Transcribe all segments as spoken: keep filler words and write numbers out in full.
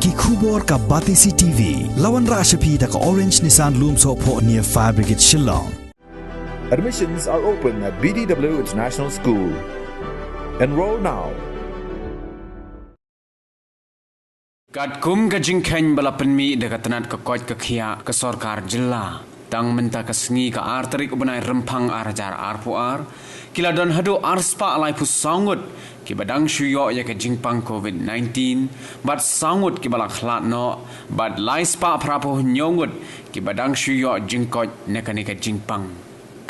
Ki khubor ka Batesi T V. La wanrah sha phi da ka Orange Nissan Lumsohphoh near Fire Brigade Shillong. Admissions are open at B D W International School. Enroll now. Katkum ka jingkheiñ ba la pynmih da ka tnat ka koit ka khiah ka sorkar jylla, tang mynta ka sngi ka ar tarik u bnai Rymphang ar hajar arphew ar, ki la don haduh arspah laiphew saw ngut kiba dang shu ïoh ïa ka jingpang COVID nineteen, bad saw ngut kiba la khlad noh, bad laispah phraphew hynñiew ngut kiba dang shu ïoh jingkoit na kane ka jingpang.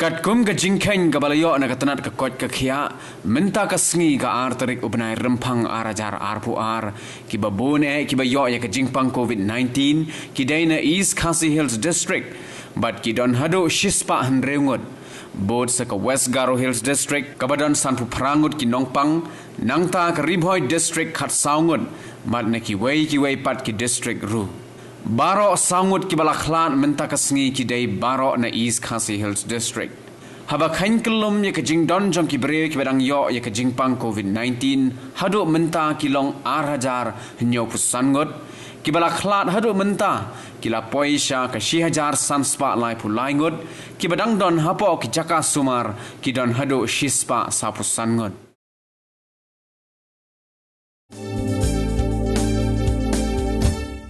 Katkum ka jingkheiñ kaba la ïoh na ka tnat ka koit ka khiah, mynta ka sngi ka ar tarik u bnai Rymphang ar hajar arphew ar, kiba bun eh kiba ïoh ïa ka jingpang COVID nineteen ki dei na East Khasi Hills District, bad ki don haduh shispah hynriew ngut. Bud sa ka West Garo Hills District kaba don sanphew phra ngut ki nongpang, nangta ka Ri Bhoi District khatsaw ngut, bad na kiwei kiwei pat ki district ruh. Baroh saw ngut kiba la khlad mynta ka sngi ki dei baroh na East Khasi Hills District. Haba kheiñ kyllum ïa ka jingdon jong ki briew kiba dang ïoh ïa ka jingpang COVID nineteen haduh mynta ki long ar hajar hynñiewphew san ngut, kiba la khlad haduh mynta ki la poi sha ka shi hajar sanspah laiphew lai ngut, kiba dang don hapoh ki jaka sumar ki don haduh shispah sawphew san ngut.